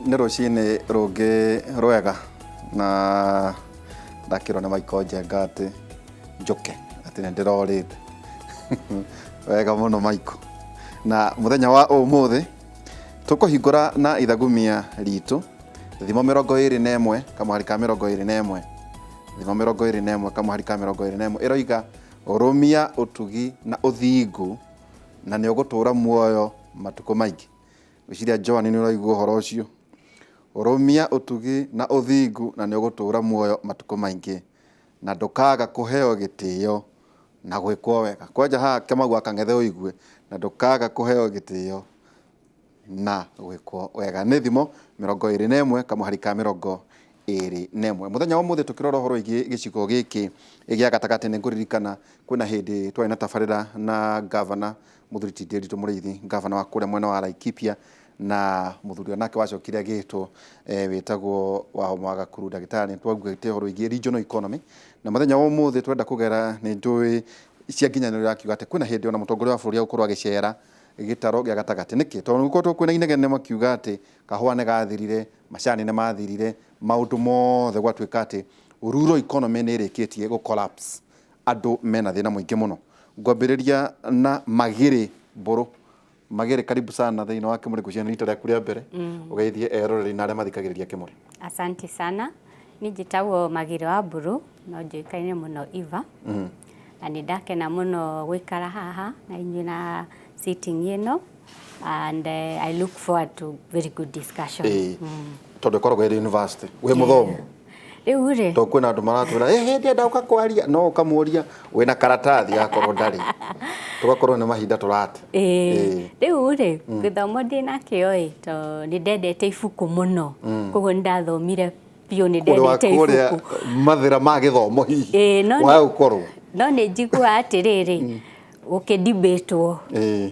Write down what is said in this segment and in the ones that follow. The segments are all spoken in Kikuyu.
Nĩ rũcinĩ rũngĩ rwega na ndakĩrwo nĩ Michael Njenga atĩ njũke atĩ nĩ ndĩrorĩte. Wega mũno Michael. Na mũthenya wa ũmũthĩ tũkũhingũra na ithagumia ritũ thimo 21 kamũhari ka 21, thimo 21 kamũhari ka 21 ĩroiga, "Rũmia ũtugi na ũthingu na nĩ ũgũtũũra muoyo matukũ maingĩ." Ngwĩciria Joan nĩ ũraigua ũhoro ũcio. Rũmia ũtugi na ũthingu na nĩ ũgũtũũra muoyo matukũ maingĩ, na ndũkaga kũheo gĩtĩo na gwĩkwo wega. Kwanja haha Kamau wa Kang'ethe ũigue, na ndũkaga kũheo gĩtĩo na gwĩkwo wega. Nĩ thimo 21 kamũhari ka 21. Mũthenya wa ũmũthĩ tũkĩrora ũhoro wĩgiĩ gĩcigo gĩkĩ gĩa gatagatĩ, nĩ ngũririkana kwĩna hĩndĩ twarĩ na tabarĩra na ngavana mũthuri ti Ndĩritũ Mũrĩithi, ngavana wa kũrĩa mwena wa Laikipia, na mũthuri onake wacokire agĩtwo wĩtagwo Wahoma wa Gakuru ndagĩtarĩ. Twaugĩte ũhoro wĩgiĩ regional economy, na mũthenya wa ũmũthĩ twenda kũgera nĩ njũĩ cia nginyanĩro irakiuga atĩ kwĩna hĩndĩ ona mũtongoria wa bũrũri agũkorwo agĩcera gĩtaro gĩa gatagatĩ. Nĩkĩ? Tondũ nĩgũkoretwo kwĩna inegene makiuga atĩ kahũa nĩ gathirire, macani nĩ mathirire, maũndũ mothe gwatuĩka atĩ rural economy nĩ ĩrĩkĩtie gũ collapse, andũ mena thĩna mũingĩ mũno. Ngwambĩrĩria na Magĩrĩ Mbũrũ. Magĩrĩ, karibu sana thĩinĩ wa Kĩmũrĩ. Ngwĩciria nĩ rita rĩaku rĩa mbere. Ũgeithie eroreri na arĩa mathikagĩrĩria Kĩmũrĩ. Asante sana. Niĩ njĩtagwo Magĩrĩ wa Mbũrũ, no njũĩkaine mũno Eva. Na nĩ ndakena mũno gũikara haha na inyuĩ na sitting ĩno, and I look forward to very good discussion. Ĩĩ, tondũ ĩkoragwo ĩrĩ university, wĩ mũthomu. Rĩu rĩ, Tondũ kwĩna andũ maratwĩra ĩ hĩndĩ enda ũka kwaria, no ũkamũria wĩna karatathi, akorwo ndarĩ tũgakorwo nĩ mahinda tũrate. Ĩĩ, rĩu rĩ, gĩthomo ndĩnakĩo ĩ, to nĩ ndendete ibuku mũno, koguo nĩ ndathomire biũ, nĩ Kũrĩ wa ndendete kũrĩa ibuku. Mathĩra ma gĩthomo hihi Ĩĩ, no wae gũkorwo no nĩ njiguaga atĩrĩrĩ, gũkĩdebatwo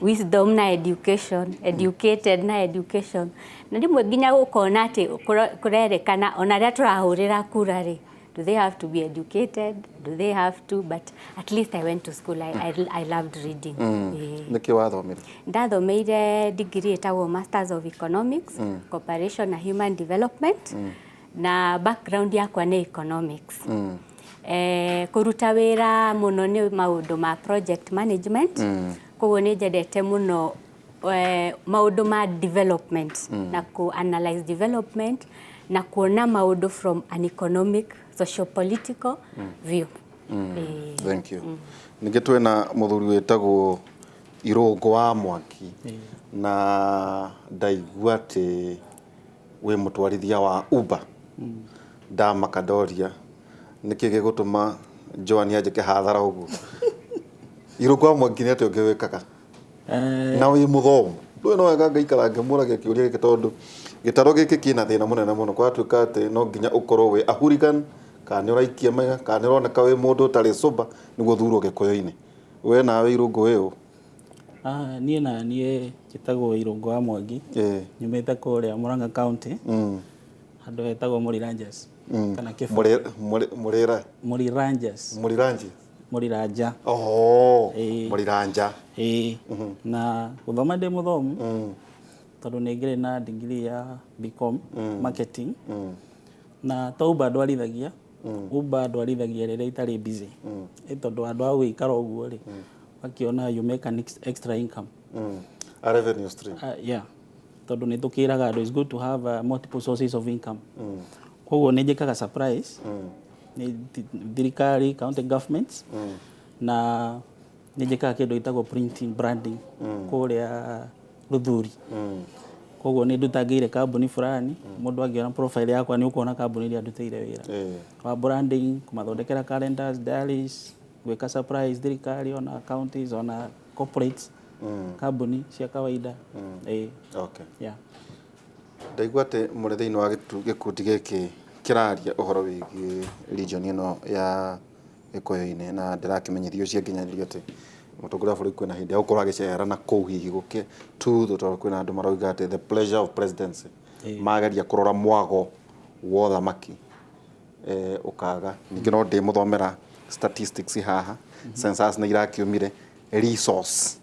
wisdom na education, educated na education, na rĩmwe nginya ũkona atĩ kũrerĩkana ona arĩa tũrahũrĩra kura rĩ, do they have to be educated? Do they have to? But at least I went to school. I loved reading. Ĩĩ. Nĩkĩ wathomire? Ndathomeire degree ĩtagwo Masters of Economics, Cooperation na Human Development, na background yakwa nĩ economics. Kũruta wĩra mũno nĩ maũndũ ma project management, koguo nĩ nyendete mũno maũndũ ma development na ku analyze development na kuona maũndũ from an economic, social, political view. Ĩĩ. Thank you. Ningĩ twĩna mũthuri wĩtagwo Irũngũ wa Mwangi, na ndaigua atĩ wĩ mũtwarithia wa Uber. Ndamaka ndoria nĩkĩ gĩgũtũma Joan anjĩke hathara ũguo. Irũngũ wa Mwangi, nĩ atĩa ũngĩ wĩkaga na wĩ mũthomu? Ndũĩ no wega ngaikara ngĩmũragia kĩũria gĩkĩ, tondũ gĩtaro gĩkĩ kĩna thĩna mũnene mũno. Kwaratuĩka atĩ no nginya ũkorwo wĩ a hooligan, kana nĩ ũraikia maiga, kana nĩ ũroneka wĩ mũndũ ũtarĩ sober nĩguo ũthurwo gĩkũyũ-inĩ. We nawe Irũngũ wĩ ũ? Ah, niĩ na niĩ njĩtagwo Irũngũ wa Mwangi. Nyumĩte kũrĩa Murang'a County, handũ hetagwo Mũriranjas kana Kĩbũ. Mũrĩra? Mũriranjas. Mũriranji? Mũriranja. Oh. Ĩĩ. Mũriranja. Ĩĩ, na gũthoma ndĩ mũthomu, tondũ nĩ ngĩrĩ na degree ya BCom marketing, na to Uber ndwarithagia. Uber ndwarithagia rĩrĩa itarĩ busy. Ĩ tondũ handũ ha gũgĩikara ũguo rĩ, ũgakĩona you make an extra income. A revenue stream. Yeah, tondũ nĩ tũkĩraga andũ it's good to have multiple sources of income. Koguo nĩ njĩkaga surprise nĩ thirikari, county governments, na nĩ njĩkaga kĩndũ gĩtagwo printing, branding kũrĩa Rũthuri. Koguo nĩ ndutangĩire kambuni fulani. Mũndũ angĩona profile yakwa nĩ ũkuona kambuni iria ndutĩire wĩra wa branding, kũmathondekera calendars, diaries, gwĩka surprise thirikari ona counties ona corporates, kambuni cia kawaida. Ĩĩ. Okay. Yeah. Ndaigua atĩ mũrĩ thĩinĩ wa gĩkundi gĩkĩ kĩraria ũhoro wĩgiĩ region ĩno ya Gĩkũyũ-inĩ, na ndĩrakĩmenyithio cianginyanĩrio atĩ mũtongoria wa bũrũri kwĩna hĩndĩ egũkorwo agĩcera na kũu hihi gũkĩtuthwo, tondũ kwĩna andũ marauga atĩ the pleasure of presidency mageria kũrora mwago wa ũthamaki ũkaga. Ningĩ no ndĩmũthomera statistics haha, census nĩ irakiumire, resource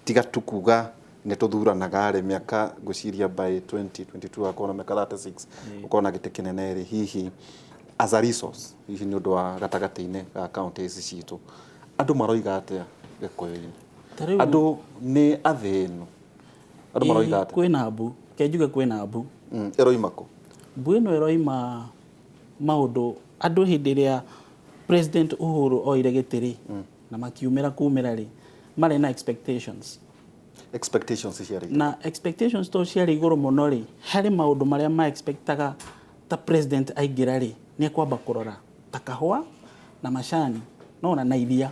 tiga tu kuga. Nĩ tũthuranaga rĩ mĩaka, ngwĩciria by 2022 akorwo na mĩaka 36, ũkorwo na gĩtĩ kĩnene rĩ, hihi as a resource, hihi nĩ ũndũ wa gatagatĩ-inĩ ga kaunti ici citũ, andũ maroiga atĩa Gĩkũyũ-inĩ? Ta rĩu- Andũ nĩ athĩnu? Andũ maroiga atĩa? Kwĩna mbu, ke njuge kwĩna mbu. Ĩroima kũ? Mbu ĩno ĩroima maũndũ andũ hĩndĩ ĩrĩa President Uhuru oire gĩtĩ rĩ, na makiumĩra kumĩra rĩ, marĩ na expectations. Expectations ciarĩ? Na expectations to ciarĩ igũrũ mũno rĩ, harĩ maũndũ marĩa ma expectaga ta president aingĩra rĩ, nĩ ekwamba kũrora ta kahũa na macani, nona na iria,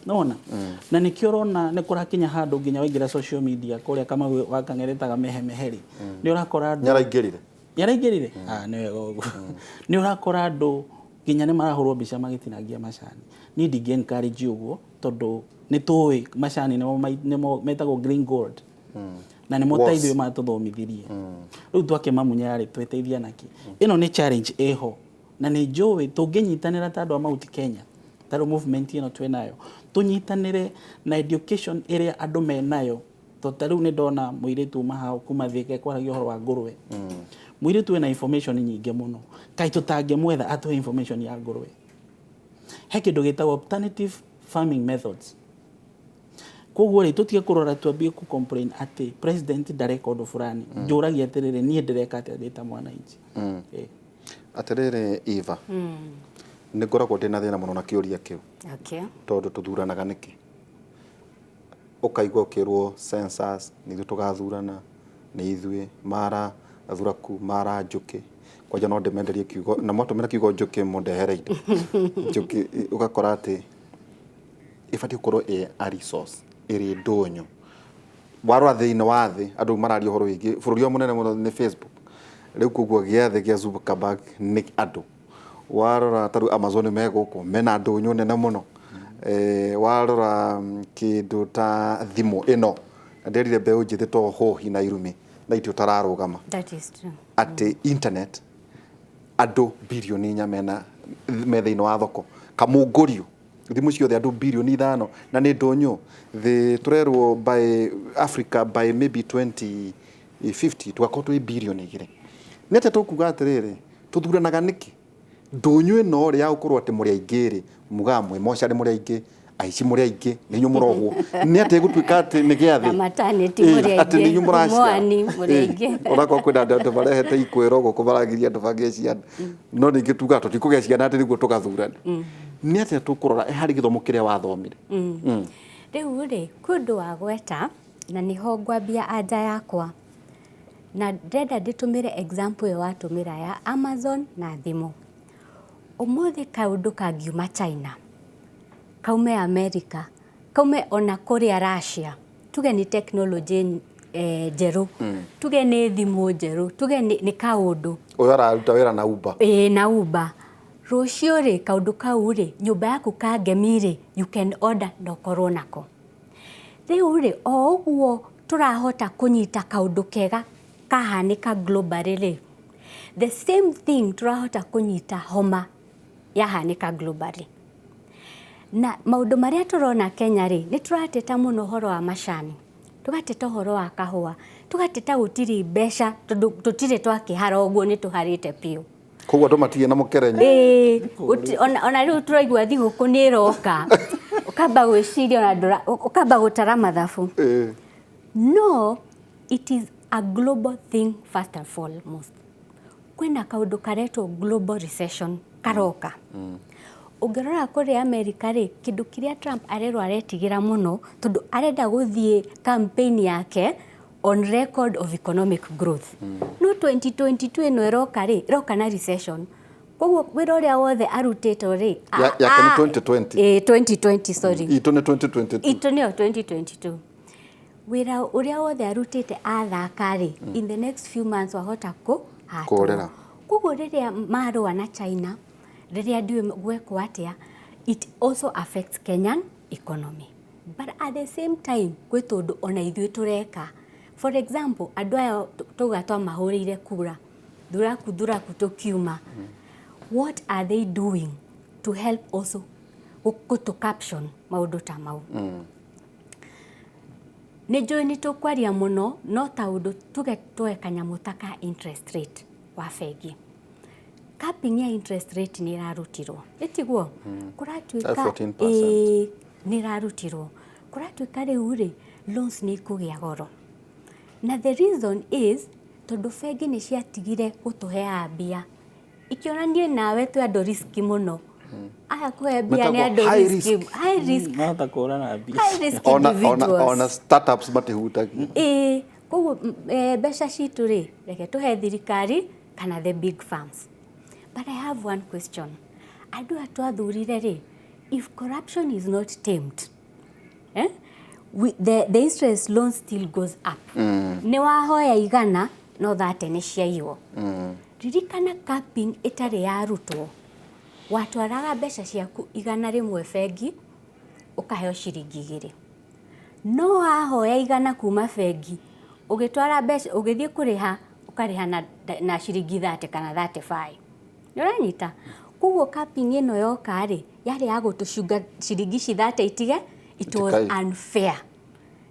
nona na nĩkĩo ũrona nĩ kũrakinya handũ nginya waingĩra social media kũrĩa Kamau wa Kang'eretaga mehemehe rĩ, nĩ ũrakora andũ. Nĩaraingĩrire. Nĩaraingĩrire. Ah, nĩ wega ũguo. Nĩ ũrakora andũ nginya nĩ marahũrwo mbica magĩtinangia macani. Niĩ ndingĩ encourage ũguo, tondũ nĩ tũĩ macani nĩmo nĩmo metagwo green gold, na nĩmo ta Was. ithuĩ matũthomithirie. Rĩu twakĩmamunya rĩ, twĩteithia nakĩ? Ĩno nĩ challenge ĩho, na nĩ njũĩ tũngĩnyitanĩra ta andũ a Mount Kenya, ta rĩu movement ĩno twĩnayo, tũnyitanĩre na education ĩrĩa andũ menayo, tondũ ta rĩu nĩ ndona mũirĩtu uma hau kuma Thika ekwaragia ũhoro wa ngũrwe. Mũirĩtu wĩna information nyingĩ mũno, kaĩ tũtangĩmwetha atũhe information ya ngũrwe? He kĩndũ gĩtagwo alternative farming methods. Koguo rĩ, tũtige kũrora, twambie ku complain atĩ president ndareka ũndũ fulani. Njũragia atĩrĩrĩ, niĩ ndĩreka atĩa ndĩ ta mwananchi? Atĩrĩrĩ Eva, nĩ ngoragwo ndĩna thĩna mũno na kĩũria kĩu, tondũ tũthuranaga nĩkĩ? Ũkaigua ũkĩrwo census, nĩ ithuĩ tũgathurana, nĩ ithuĩ mara athuraku mara njũkĩ. Kwanja no ndĩmenderie kiugo, na mwatũmĩra kiugo njũkĩ mũndehere indo njũkĩ. Ũgakora atĩ ĩbatiĩ gũkorwo ĩ a resource ĩrĩ ndũnyũ. Warora thĩinĩ wa thĩ, andũ mararia ũhoro wĩgiĩ bũrũri ũrĩa mũnene mũno nĩ Facebook rĩu, koguo gĩathĩ gĩa Zuckerberg nĩ andũ. Warora ta rĩu Amazon me gũkũ mena ndũnyũ nene mũno. Warora kĩndũ ta thimũ ĩno, na nderire mbeũ njĩthĩ to hũhi na irumi na itĩ ũtararũgama. That is true. Atĩ internet, andũ 4 billion mena me thĩinĩ wa thoko kamũngũrio thimũ ciothe, andũ 5 billion, na nĩ ndũnyũ thĩ. Tũrerwo by Africa by maybe 2050 tũgakorwo twĩ 2 billion. Nĩ atĩa tũkuga atĩrĩrĩ, tũthuranaga nĩkĩ? Ndũnyũ ĩno rĩ, ya gũkorwo atĩ mũrĩ aingĩ rĩ, mugaga mwĩ mocarĩ, mũrĩ aingĩ, aici mũrĩ aingĩ, nĩ inyuĩ mũrohwo. Nĩ atĩa ĩgũtuĩka atĩ nĩ gĩathĩ? Na maternity mũrĩ Atĩ nĩ aingĩ, inyuĩ mũraciara. Mwani mũrĩ aingĩ. Onakorwo kwĩna andũ marehete ikwĩro gũkũ maragiria andũ magĩe ciana, no ningĩ tugaga tũtikũgĩa ciana atĩ nĩguo tũgathurane. Nĩ atĩa tũkũrora harĩ gĩthomo kĩrĩa wathomire? Rĩu rĩ, kwĩ ũndũ wa gweta na nĩho ngwambia anja yakwa, na ndĩrenda ndĩtũmĩre example ĩyo watũmĩra ya Amazon na thimũ. Ũmũthĩ kaũndũ kangiuma China, kaume America, kaume ona kũrĩa Russia, tuge nĩ technology njerũ, tuge nĩ thimũ njerũ, tuge nĩ kaũndũ. Ũyũ araruta wĩra na Uber. Ĩĩ, na Uber. Rũciũ rĩ, kaũndũ kau rĩ, nyũmba yaku kangemi rĩ, you can order na ũkorwo nako. Rĩu rĩ, o ũguo tũrahota kũnyita kaũndũ kega kahanĩka globally rĩ, the same thing tũrahota kũnyita homa yahanĩka globally. Na maũndũ marĩa tũrona Kenya rĩ, nĩ tũrateta mũno ũhoro wa macani, tũgateta ũhoro wa kahũa, tũgateta gũtirĩ mbeca, tondũ tũtirĩ twakĩhara ũguo, nĩ tũharĩte biũ. Koguo andũ matirĩ na mũkerenyo. Ĩĩ, ona rĩu tũraigua thigũkũ nĩ ĩroka, ũkamba gwĩciria ona ũkamba gũtara mathabu. No it is a global thing. First and foremost, kwĩna kaũndũ karetwo global recession karoka. Ũngĩrora kũrĩa America rĩ, kĩndũ kĩrĩa Trump arerwo aretigĩra mũno, tondũ arenda gũthiĩ campaign yake on record of economic growth, no 2022 ĩno ĩroka rĩ, ĩroka na recession. Koguo wĩra ũrĩa wothe arutĩtwo rĩ Yake nĩ 2020. Ĩĩ, 2020, sorry. Itũ nĩ 2022. Itũ nĩyo 2022. Wĩra ũrĩa wothe arutĩte athaka rĩ, in the next few months wahota kũ hatwo. Kũrĩra. Koguo rĩrĩa marũa na China, rĩrĩa ndiũĩ gwekwo atĩa, it also affects Kenyan economy. But at the same time, gwĩ tũndũ ona ithuĩ tũreka. For example, andũ aya tauga twamahũrĩire kura thuraku thuraku tũkiuma, what are they doing to help also gũtũ caption maũndũ ta mau? Nĩ njũĩ nĩ tũkwaria mũno, no ta ũndũ tuge tuoe kanyamũ ta ka interest rate wa bengi. Capping ya interest rate nĩ ĩrarutirwo, ĩtiguo? Kũratuĩka 14%. Ĩĩ, nĩ ĩrarutirwo. Kũratuĩka rĩu rĩ, loans nĩ ikũgĩa goro. Na the reason is tondũ bengi nĩ ciatigire gũtũheaga mbia, ikĩona niĩ nawe twĩ andũ risk mũno. Aya kũhe mbia nĩ Metagwo andũ high risk, risk. high risk, Mahota kũra na mbia. high risk Ona individuals. ona startups matihutagia. Ĩĩ, koguo mbeca citũ rĩ, reke tũhe thirikari kana the big firms. But I have one question. Andũ aya twathurire rĩ, if corruption is not tamed, eh? The interest loan still goes up. Nĩ wahoya 100 no 30 nĩ ciaiywo. Ririkana capping ĩtarĩ yarutwo, watwaraga mbeca ciaku 100 bengi, ũkaheo ciringi 2. No wahoya 100 kuma bengi, ũgĩtwara mbeca, ũgĩthiĩ kũrĩha, ũkarĩha na ciringi 30 kana 35. Nĩ ũranyita? Koguo capping ĩno yoka rĩ, yarĩ ya gũtũcunga ciringi ici 30 itige, it was Itikai. unfair.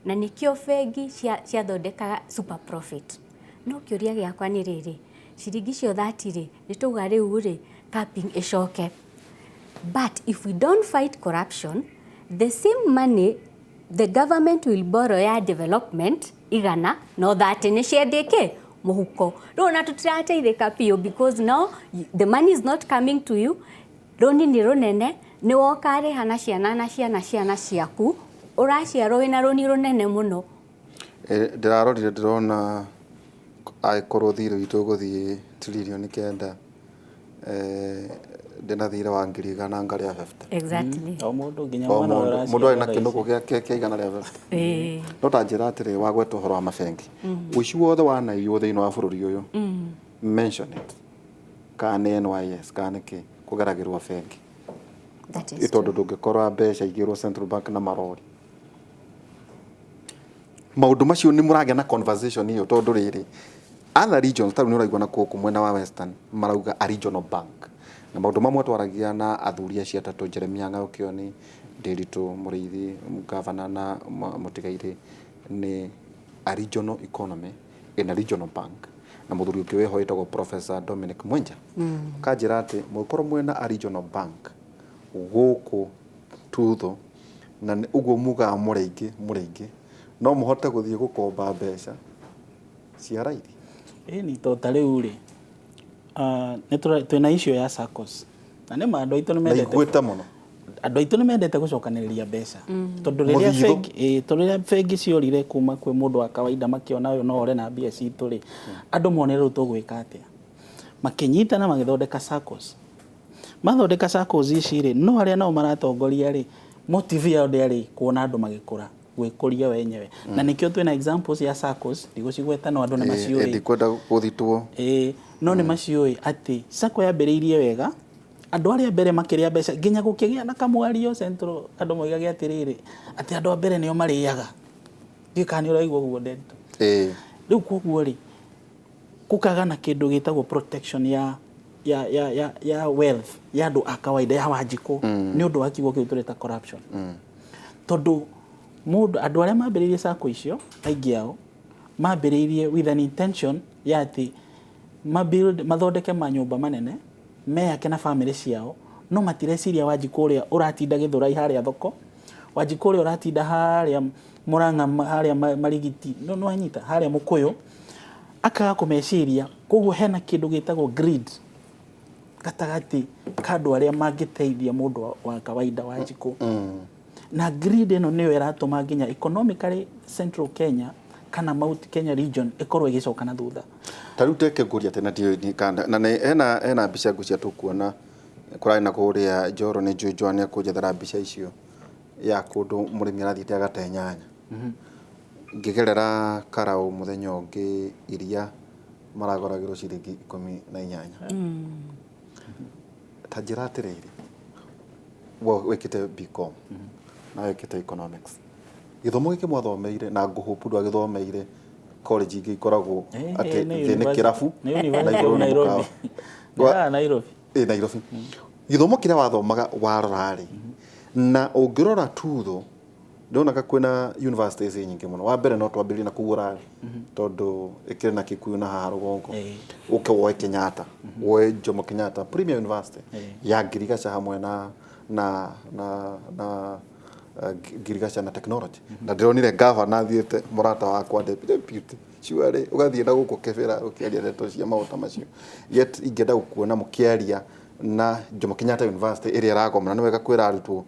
Na nĩkĩo bengi ciathondekaga super profit. No kĩũria gĩakwa nĩ rĩrĩ, ciringi icio 30 rĩ, nĩ tauga rĩu rĩ, capping ĩcoke. But if we don't fight corruption, the same money the government will borrow ya development 100 no 30 nĩ ciendeke mũhuko. Rĩu ona tũtirateithĩka biũ because now the money is not coming to you. Rũni nĩ rũnene, nĩ wokarĩha na ciana na ciana ciana ciaku, ũraciarwo wĩna rũni rũnene mũno. Ndĩrarorire ndĩrona angĩkorwo thirĩ witũ ũgũthiĩ 9 trillion, ndĩna thirĩ wa 100,000 ngarĩa 50. Exactly. O mũndũ nginya O mwana ũrĩa mũndũ arĩ na ũraciarwo thaa ici. kĩnũkũ gĩake kĩa 150. Ĩĩ. No ta njĩra atĩrĩ, wagweta ũhoro wa mabengi, ũici wothe wanaiywo thĩinĩ wa bũrũri ũyũ, mention it, kana nĩ NYS kana nĩ kĩ, kũgeragĩrwo bengi. That is Tondũ ndũngĩkorwo mbeca igĩrwo Central Bank na marori maũndũ macio nĩ mũragĩa na conversation ĩyo, tondũ rĩrĩ, other regions tarĩu nĩ ũraigua na kũkũ mwena wa Western marauga a regional bank, na maũndũ mamwe twaragia na athuri acio atatũ, Jeremia Ng'aũkĩoni, Ndĩritũ Mũrĩithi gavana na Mũtigairĩ, nĩ a regional economy in a regional bank, na mũthuri ũngĩ wĩho wĩtagwo Professor Dominic Mwenja kanjĩra atĩ mũngĩkorwo mwĩna a regional bank gũkũ tutho na nĩ ũguo mugaga mũrĩ aingĩ no mũhote gũthiĩ gũkomba mbeca cia raithi. Ĩni to ta rĩu rĩ, nĩ twĩna issue ya SACCOS na nĩ ma andũ aitũ nĩ Na mendete iguĩte mũno. Andũ aitũ nĩ mendete gũcokanĩrĩria mbeca tondũ rĩrĩa Mũthithũ. bengi, ĩĩ, tondũ rĩrĩa bengi ciorire kuma kwĩ mũndũ wa kawaida, makĩona ũyũ no ore na mbia citũ rĩ, andũ monere rĩu tũgwĩka atĩa, makĩnyitana magĩthondeka SACCOS. Mathondeka SACCOS ici rĩ, no arĩa nao maratongoria rĩ, motive yao ndĩarĩ kuona andũ magĩkũra, gwĩkũria wenyewe, na nĩkĩo twĩna examples ya SACCOS, ndigũcigweta no andũ nĩ maciũĩ. Ndikwenda gũthitwo. Ĩĩ, no nĩ maciũĩ atĩ SACCO yambĩrĩirie wega, andũ arĩa mbere makĩrĩa mbeca nginya gũkĩgĩa na kamwario Central, andũ moigage atĩrĩrĩ, atĩ andũ a mbere nĩo marĩaga. Ndiũĩ kana nĩ ũraigua ũguo, Nderitu. Ĩĩ. Rĩu koguo rĩ, gũkaga na kĩndũ gĩtagwo protection ya wealth ya andũ a kawaida, ya Wanjikũ, nĩ ũndũ wa kiugo kĩu tũreta corruption, tondũ mũndũ, andũ arĩa mambĩrĩirie SACCO icio, aingĩ ao mambĩrĩirie with an intention ya atĩ mabuild, mathondeke manyũmba manene meyake na famĩlĩ ciao, no matireciria Wanjikũ ũrĩa ũratinda Gĩthũrai harĩa thoko, Wanjikũ ũrĩa ũratinda harĩa Mũrang'a, harĩa Marigiti, no nĩwanyita harĩa Mũkũyũ, akaga kũmeciria. Koguo hena kĩndũ gĩtagwo greed gatagatĩ ka andũ arĩa mangĩteithia mũndũ wa kawaida, Wanjikũ, na greed ĩno nĩyo ĩratũma nginya economically Central Kenya kana Mount Kenya region ĩkorwo ĩgĩcoka na thutha. Ta rĩu teke ngũria atĩ na ndiũĩ nĩ kana na nĩ hena mbica ngũcia tũkuona kũrarĩ na kũrĩa Njoro, nĩ njũĩ Joan nĩekũnjethera mbica icio ya kũndũ mũrĩmi arathiĩte agate nyanya. Ngĩgerera Karau mũthenya ũngĩ, iria maragũragĩrwo ciringi 18. Ta njĩra atĩrĩrĩ, we wĩkĩte BCom na wĩkĩte economics, gĩthomo gĩkĩ mwathomeire na ngũhũpu ndwagĩthomeire college ingĩ ikoragwo atĩ thĩ nĩ kĩrabu nĩ na University igũrũ of nĩ Nairobi. mũkawa. Nĩ haha Nairobi. Ĩ Nairobi. Gĩthomo kĩrĩa wathomaga warora rĩ, na ũngĩrora tutho Ndonaga kwĩna universities nyingĩ mũno. Wa mbere no twambĩrĩrie na kũu ũrarĩ, tondũ ĩkĩrĩ na Kikuyu na haha rũgongo. Ũke woe Kenyatta, woe Jomo Kenyatta Premier University ya Ngirigaca hamwe na Ngirigaca na technology. Na ndĩronire gavana athiĩte, mũrata wakwa, deputy surely ũgathiĩ na gũkũ Kibera ũkĩaria ndeto cia maũndũ ta macio, yet ingĩenda gũkuona mũkĩaria na Jomo Kenyatta University ĩrĩa ĩragoma. Na nĩ wega kwĩra arutwo,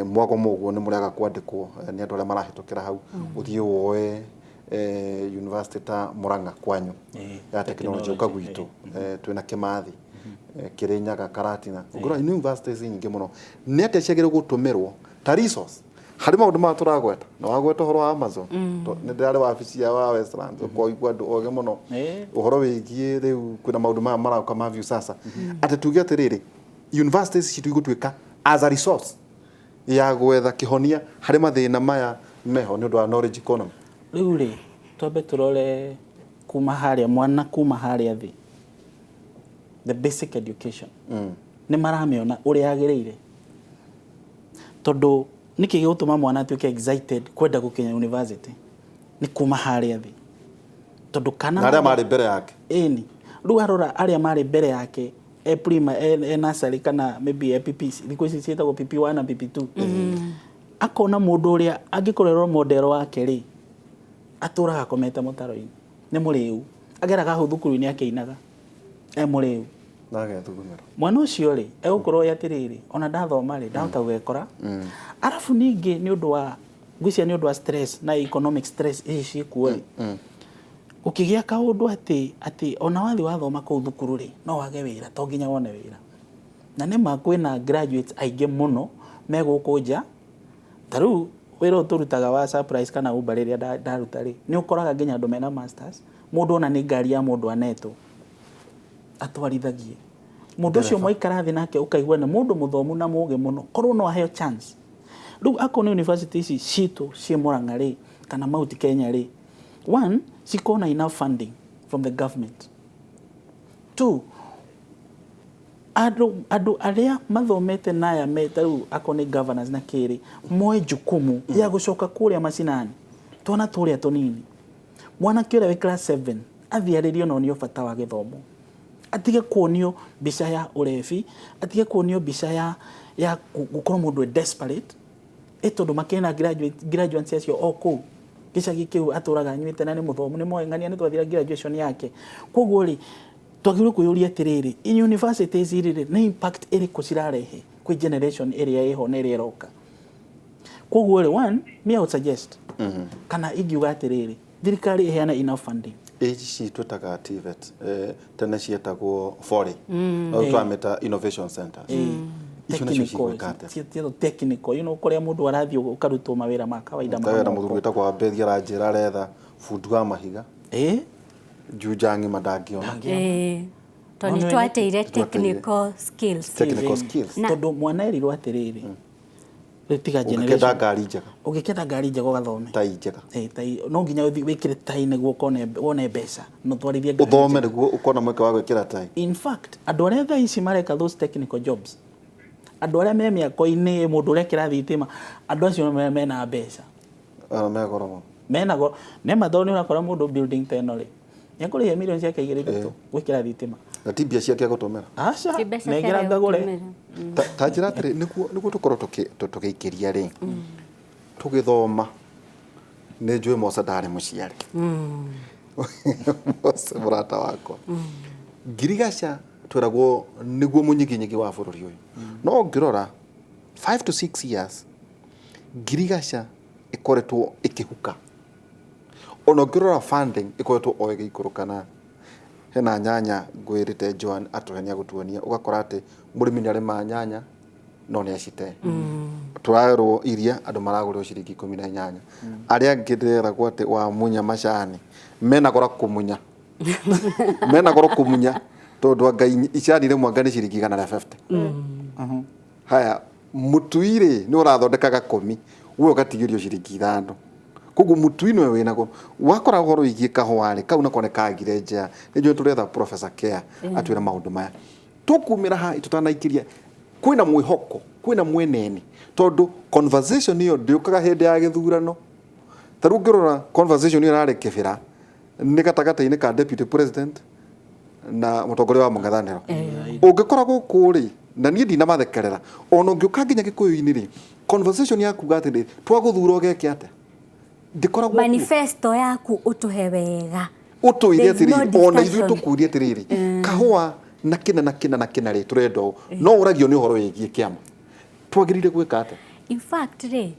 mwagoma ũguo nĩ mũrĩaga kwandĩkwo nĩ andũ arĩa marahĩtũkĩra hau. Ũthiĩ woe university ta Murang'a kwanyu ya technology, ũka gwitũ twĩna Kimathi, Kirinyaga, Karatina. Ũngĩrora universities nyingĩ mũno, nĩ atĩa ciagĩrĩirwo gũtũmĩrwo ta resource harĩ maũndũ maya tũragweta? Na wagweta ũhoro wa Amazon. Nĩ ndĩrarĩ wabici ya wa Westlands, ũkoigua andũ ogĩ mũno ũhoro wĩgiĩ rĩu kwĩna maũndũ maya marauka ma Viusasa, atĩ tuge atĩrĩrĩ, universities citũ igũtuĩka as a resource ya gwetha kĩhonia harĩ mathĩna maya meho nĩ ũndũ wa knowledge economy. Rĩu rĩ, twambe tũrore kuma harĩa mwana, kuma harĩa thĩ, the basic education, nĩ maramĩona ũrĩa yagĩrĩire? Tondũ nĩkĩ gĩgũtũma mwana atuĩke excited kwenda gũkinya university? Nĩ kuma harĩa thĩ, tondũ kana na arĩa marĩ mbere yake. Ĩni, rĩu arora arĩa marĩ mbere yake e prima, e nursery, kana maybe e PP, thikũ ici ciĩtagwo PP1 na PP2, akona mũndũ ũrĩa angĩkorwo role model wake rĩ, atũraga akomete mũtaro-inĩ, nĩ mũrĩu, ageraga hau thukuru-inĩ akĩinaga e mũrĩu. Na agethugumĩra. Mwana ũcio rĩ, egũkorwo ĩ atĩrĩrĩ, ona ndathoma rĩ, ndahota gũgekora. Arabu ningĩ nĩ ũndũ wa ngwĩciria nĩ ũndũ wa stress na economic stress ici ciĩkuo rĩ, gũkĩgĩa kaũndũ atĩ ona wathiĩ wathoma kũu thukuru rĩ, no wage wĩra, to nginya wone wĩra. Na nĩ ma kwĩna graduates aingĩ mũno me gũkũ nja. Ta rĩu wĩra ũyũ tũrutaga wa surprise kana Uber, rĩrĩa ndaruta rĩ, nĩ ũkoraga nginya andũ mena masters, mũndũ ona nĩ ngari ya mũndũ anetwo atwarithagie. Mũndũ ũcio mwaikara thĩ nake ũkaigua nĩ mũndũ mũthomu na mũgĩ mũno, korwo no aheo chance. Rĩu akorwo nĩ university ici citũ ciĩ Murang'a rĩ, kana Mount Kenya rĩ, one, cikorwo na enough funding from the government. Two, andũ arĩa mathomete naya me ta rĩu akorwo nĩ governors na kĩrĩ, moe jukumu ya gũcoka kũrĩa macinani, twana tũrĩa tũnini, mwanake ũrĩa wĩ class 7 athiĩ arĩrio na onio bata wa gĩthomo, atige kuonio mbica ya ũrebi, atige kuonio mbica ya gũkorwo mũndũ e desperate, ĩ tondũ makĩna graduates acio o kũu gĩcagi kĩu atũraga anyuĩte, na nĩ mũthomu, nĩ moĩ ng'ania nĩ twathira graduation yake. Koguo rĩ, twagĩrĩirwo kwĩyũria atĩrĩrĩ, universities rĩ, nĩ impact ĩrĩkũ cirarehe kwĩ generation ĩrĩa ĩho na ĩrĩa ĩroka? Koguo rĩ, one, me I would suggest, kana ingiuga atĩrĩrĩ, thirikari ĩheane enough funding. Ici twĩtaga TVET, tene cietagwo FORI, no twamĩta innovation centers. Icio nacio cigwĩka atĩa? Ciĩtagwo technical, kũrĩa mũndũ arathiĩ ũkarutwo mawĩra ma kawaida ma Wĩra moko. Mũthuri wĩtagwo Wambethi aranjĩra aretha bundi wa mahiga Juja ng'ima, ndangĩona. Tondũ nĩ twateire technical skills. Technical skills. Tondũ mwana erirwo atĩrĩrĩ, rĩu tiga ũngĩkenda generation ngari njega, ũngĩkenda ngari njega, ũgathome. Tai njega. Tai no nginya ũthiĩ wĩkĩre tai nĩguo ũkone wone mbeca na ũtwarithie ngari ũthome njega. Nĩguo ũkona mweke wa gwĩkĩra tai. In fact, andũ arĩa thaa ici mareka those technical jobs, andũ arĩa me mĩako-inĩ, mũndũ ũrekĩra thitima, andũ acio mena mbeca. Ona me goro mũno. Mena goro nĩma, tondũ nĩ ũrakora mũndũ building ta ĩno rĩ, nĩekũrĩhia mirioni ciake igĩrĩ ithatũ gwĩkĩra thitima. Na ti mbia ciake agũtũmĩra. Aca. Ti mbeca nengera ciake ngagũre. gũtũmĩra. Ta njĩra atĩrĩ, nĩguo tũkorwo tũgĩikĩria rĩ, tũgĩthoma, nĩ njũĩ Mosa ndarĩ mũciari. Mose mũrata wakwa, Ngirigaca twĩragwo nĩguo mũnyiginyigi wa bũrũri ũyũ, no ũngĩrora 5 to 6 years Ngirigaca ĩkoretwo ĩkĩhuka. Ona ũngĩrora funding ĩkoretwo o ĩgĩikũrũka, na hena nyanya ngwĩrĩte Joan atũhe nĩ agũtuonia, ũgakora atĩ mũrĩmi nĩ arĩma nyanya no nĩ acite. Tũrerwo iria andũ maragũrĩrwo ciringi 18, arĩa angĩ ndĩreragwo atĩ wamunya macani mena goro kũmunya, mena goro kũmunya, tondũ anga icani rĩmwe anga nĩ ciringi 150. Haya, mũtui rĩ, nĩ ũrathondeka gakũmi, we ũgatigĩrio ciringi 5. Koguo mũtui nĩwe wĩna goro. Wakora ũhoro wĩgiĩ kahũa rĩ, kau nako nĩ kagire njea. Nĩ njũĩ tũretha Professor Care atwĩre maũndũ maya. Tũkumĩra haha tũtanaikĩria, kwĩna mwĩhoko Kwĩna mweneni, tondũ conversation ĩyo ndĩũkaga hĩndĩ ya gĩthurano. Ta rĩu ũngĩrora conversation ĩyo ĩrarĩ Kĩbĩra, nĩ gatagatĩ-inĩ ka deputy president na mũtongoria wa mũng'ethanĩro. Ũngĩkora gũkũ rĩ, na niĩ ndinamathekerera, ona ũngĩũka nginya Gĩkũyũ-inĩ rĩ, conversation ya kuga atĩrĩ, twagũthura ũgeke atĩa, ndĩkoragwo kuo. Manifesto yaku ũtũhe wega. Ũtwĩre There is no atĩrĩrĩ, ona ithuĩ discussion. Tũkũrie atĩrĩrĩ, kahũa na kĩna na kĩna na kĩna rĩ, tũrenda ũũ, no ũragio nĩ ũhoro wĩgiĩ kĩama, twagĩrĩire gwĩka atĩa? In fact rĩ,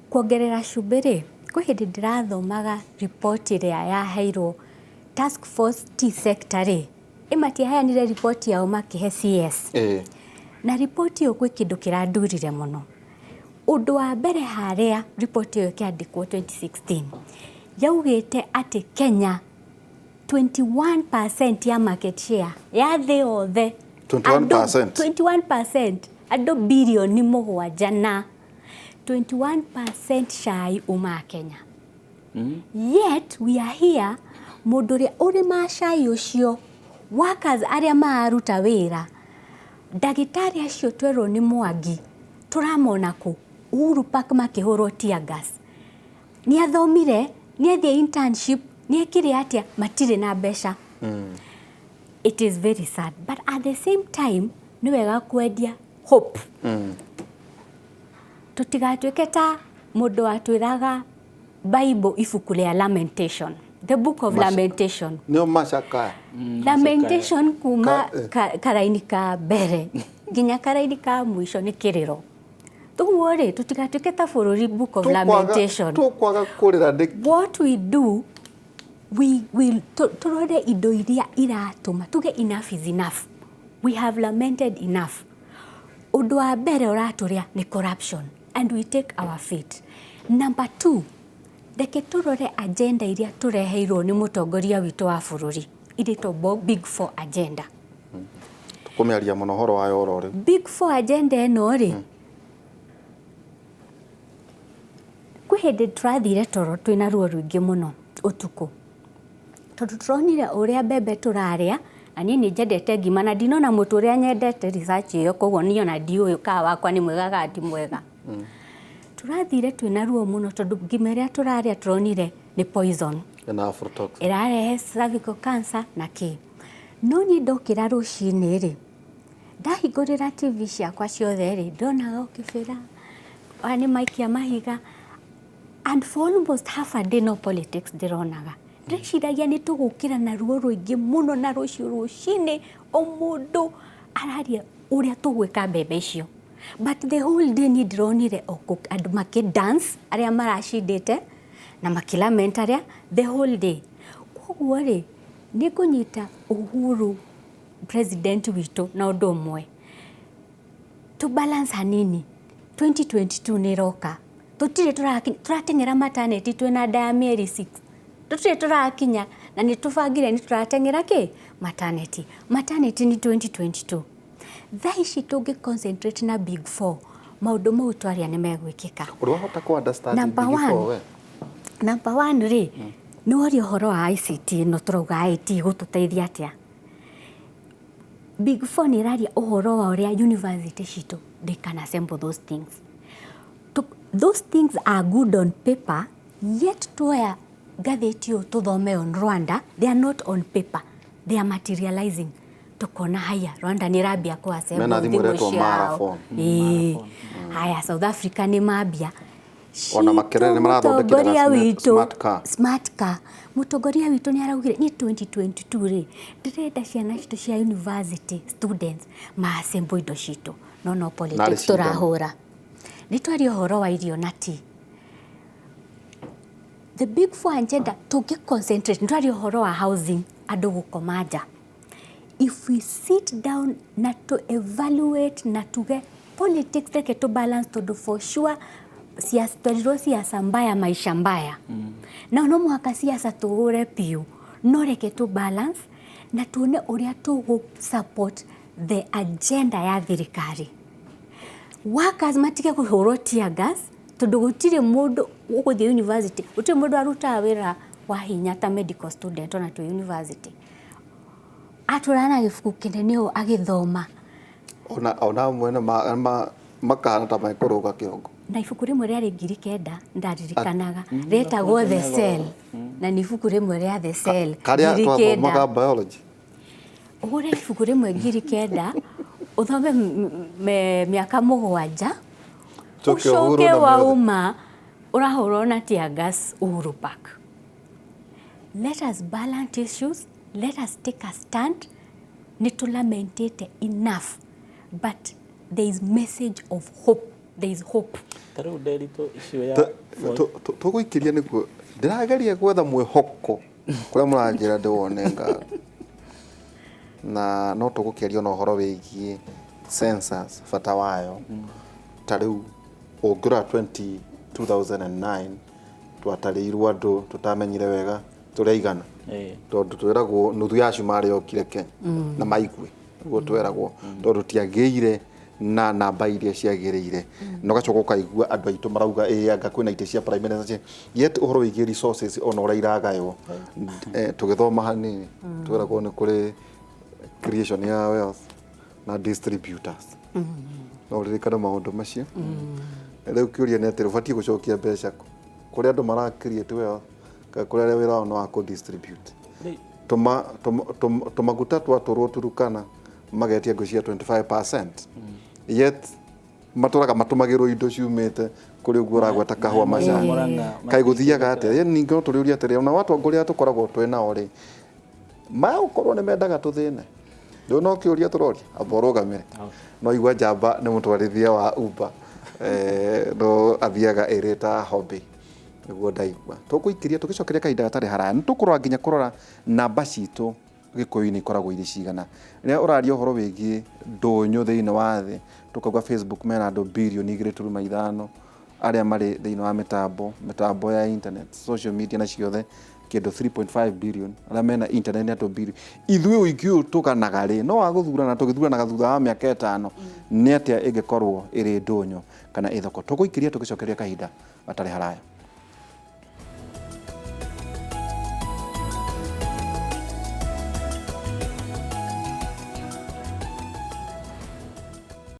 kuongerera cumbĩ rĩ, kwĩ hĩndĩ ndĩrathomaga riboti ĩrĩa yaheirwo task force tea sector rĩ, ĩmatiaheanire riboti yao makĩhe CS. Na riboti ĩyo kwĩ kĩndũ kĩrandurire mũno. Ũndũ wa mbere, harĩa riboti ĩyo ĩkĩandĩkwo 2016 yaugĩte atĩ Kenya 21% ya market share ya thĩ yothe. 21%? 21%, andũ 7 birioni na 21% cai umaga Kenya. Yet we are here, mũndũ ũrĩa ũrĩmaga cai ũcio, workers arĩa mararuta wĩra, ndagĩtarĩ acio twerwo nĩ Mwangi tũramona kũ Uhuru Park makĩhũrwo tear gas. Nĩ athomire, nĩ athiĩ internship, nĩ ekire atĩa, matirĩ na mbeca. It is very sad, but at the same time nĩ wega kwendia hope, tũtigatuĩke ta mũndũ watwĩraga Bible, ibuku rĩa Lamentation, the book of Lamentation. Nĩo macakaya. Lamentation kuma karaini ka mbere nginya karaini ka mũico nĩ kĩrĩro. Tũguo rĩ, tũtigatuĩke ta bũrũri book of Lamentation. Tũkwaga kũrĩra nĩ What we do, we will tũrore indo iria iratũma tuge enough is enough, we have lamented enough. Ũndũ wa mbere ũratũrĩa nĩ corruption, and we take our fate. Number two, reke tũrore agenda iria tũreheirwo nĩ mũtongoria witũ wa bũrũri, irĩtwo Big Four agenda. Tũkũmĩaria mũno ũhoro wayo oro rĩu. Big Four agenda ĩno rĩ, kwĩ hĩndĩ tũrathire toro twĩna ruo rũingĩ mũno ũtukũ, tondũ tũronire ũrĩa mbembe tũrarĩa, na niĩ nĩ njendete ngima na ndinona mũtu ũrĩa nyendete research ĩyo, koguo niĩ ona ndiũĩ kana wakwa nĩ mwega kana ti mwega. Tũrathire twĩna ruo mũno tondũ ngima ĩrĩa tũrarĩa tũronire nĩ poison. Ĩna aflatoxin. Ĩrarehe cervical cancer na kĩ. No niĩ ndokĩra rũcinĩ rĩ, ndahingũrĩra TV ciakwa ciothe rĩ, ndonaga o Kĩbĩra aya nĩ maikia mahiga, and for almost half a day no politics ndĩronaga. Ndĩreciragia nĩ tũgũkĩra na ruo rũingĩ mũno na rũciũ rũcinĩ o mũndũ araria ũrĩa tũgwĩka mbembe icio, but the whole day niĩ ndĩronire o andũ makĩ dance arĩa maracindĩte na makĩlament arĩa the whole day. Koguo rĩ, nĩ ngũnyita Uhuru president witũ na ũndũ ũmwe, to balance hanini. 2022 nĩ ĩroka, tũtirĩ tũrateng'era maternity twĩna nda ya mĩeri 6, tũtirĩ tũrakinya na nĩ tũbangire nĩ tũrateng'era kĩ maternity. Maternity nĩ 2022. Thaa ici tũngĩ concentrate na Big Four, maũndũ mau twaria nĩ megwĩkĩka. Ũrĩ wahota kũ understand Number Big Four one. We? Number one rĩ, nĩ woria ũhoro wa ICT ĩno tũrauga IT gũtũteithia atĩa. Big Four nĩ ĩraria ũhoro wa ũrĩa university citũ they can assemble those things. Those things are good on paper, yet tuoya ngathĩti ũyũ tũthome on Rwanda, they are not on paper, they are materializing. Tukona haya, Rwanda nĩ ĩrambia kũ assemble Mena thimũ thimũ ĩretwo Mara ciao. phone. Ĩĩ. Haya, South Africa nĩ mambia. Ona Makerere nĩ marathondekire Mũtongoria witũ smart car. Smart car. Mũtongoria witũ nĩ araugire niĩ 2022 rĩ, ndĩrenda ciana citũ cia university students ma-assemble indo citũ, no politics cindano. Tũrahũra nĩ twaria ũhoro wa irio na tea, the Big Four agenda. Tũngĩ concentrate, nĩ twaria ũhoro wa housing, andũ gũkoma nja. If we sit down na to evaluate na tuge politics reke to balance, tondũ for sure siasa, twerirwo siasa mbaya maisha mbaya, na no mũhaka siasa tũhũre piũ, no reke tu balance na tuone ũrĩa tũgũ support the agenda ya thirikari. Workers matige kũhũrwo tear gas, tondũ gũtirĩ mũndũ ũgũthiĩ university, gũtirĩ mũndũ arutaga wĩra wa hinya ta medical student. Ona twĩ university atũraga na gĩbuku kĩnene ũũ agĩthoma. Ona amwe nĩ ma Makahana ta mekũrũga kĩongo. Na ibuku rĩmwe rĩarĩ 9,000, ndaririkanaga, rĩetagwo The Cell, na nĩ ibuku rĩmwe rĩa The Cell Karĩa 9,000. Twathomaga biology. Ũgũre ibuku rĩmwe 9,000, ũthome mĩaka 7, Coke ũhũrwo ũcoke na mĩothe. Wauma ũrahũrwo na tear gas Uhuru Park. Let us balance issues, let us take a stand. Nĩ tũlamentĩte enough, but there is message of hope, there is hope. Ta rĩu Nderitũ icio ya Tũgũikĩria nĩguo ndĩrageria gwetha mwĩhoko kũrĩa mũranjĩra ndĩwone nga na no tũgũkĩaria na ũhoro wĩgiĩ census, bata wayo. Ta rĩu ũngĩrora 20 2009 twatarĩirwo andũ tũtamenyire wega tũrĩ aigana, tondũ twĩragwo nuthu ya acio marĩ okire Kenya na maigue ũguo tweragwo, tondũ tiagĩire na namba iria ciagĩrĩire, na ũgacoka ũkaigua andũ aitũ marauga ĩ anga kwĩna itĩ cia prime minister, yet ũhoro wĩgiĩ resources ona ũrĩa iragaywo, tũgĩthoma hanini twĩragwo nĩ kũrĩ creation ya wealth na distributors. No ũririkane maũndũ macio. Rĩu kĩũria nĩ atĩrĩ, ũbatiĩ gũcokia mbeca kũ? Kũrĩa andũ mara create wealth kana kũrĩa arĩa wĩra wao nĩ wa kũ distribute? Tũmaguta twatũrwo Turukana magetia ngũ cia 25%, yet matũraga matũmagĩrwo indo ciumĩte kũrĩ ũguo ũragweta kahũa, macani. Murang'a. Kaĩ gũthiaga atĩa? Ye ningĩ no tũrĩũria atĩrĩ, ona watongoria arĩa tũkoragwo twĩ nao rĩ, magũkorwo nĩ mendaga tũthĩne? Rĩu no kĩũria tũroria, amba ũrũgamĩre. No igua njamba nĩ mũtwarithia wa Uber, no athiaga ĩrĩ ta hobby nĩguo ndaigua. Tũgũikĩria tũgĩcokeria kahinda gatarĩ haraya, nĩ tũkũrora nginya kũrora namba citũ Gĩkũyũ-inĩ ikoragwo irĩ cigana. Rĩrĩa ũraria ũhoro wĩgiĩ ndũnyũ thĩinĩ wa thĩ, tũkauga Facebook mena andũ 2.5 birioni arĩa marĩ thĩinĩ wa mĩtambo ya internet, social media na ciothe, kĩndũ 3.5 billion arĩa mena internet nĩ andũ birioni. Ithuĩ ũingĩ ũyũ tũganaga rĩ, no wa gũthurana tũgĩthuranaga thutha wa mĩaka 5, nĩ atĩa ĩngĩkorwo ĩrĩ ndũnyũ kana ĩ thoko? Tũgũikĩria tũgĩcokeria kahinda gatarĩ haraya.